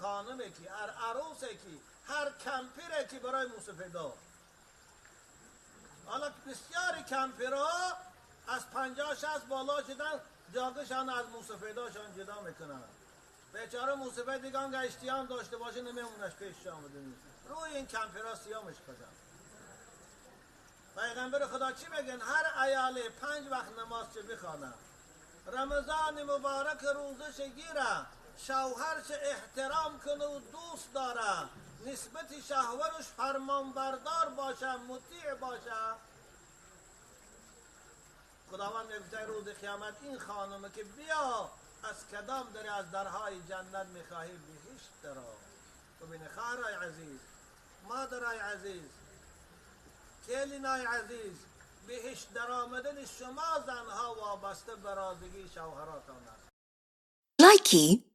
خانمه که، هر عروسه که، هر کمپیره که برای موسفیدا. حالا بسیاری کمپیرها از 50-60 بالا شدن، جاگشان از موسفیداشان جدا میکنن. بیچاره موسفید دیگه اشتیام داشته باشه، نمیمونش پیش آمده. روی این کمپیرها سیامش کجا. پیغمبر خدا چی میگن؟ هر ایاله 5 وقت نماز چه بخوانه، رمضان مبارک روزش گیره، شوهرش احترام کنه و دوست داره، نسبت شوهرش فرمانبردار باشه، مطیع باشه. خداوند میگه روز قیامت این خانمه که بیا از کدام دری از درهای جنت میخواهی، بهشت درا. ببینه خواهرای عزیز، مادرای عزیز، کلینای عزیز، بهشت در آمدن شما زنها وابسته به راضگی شوهراتان است. Likey.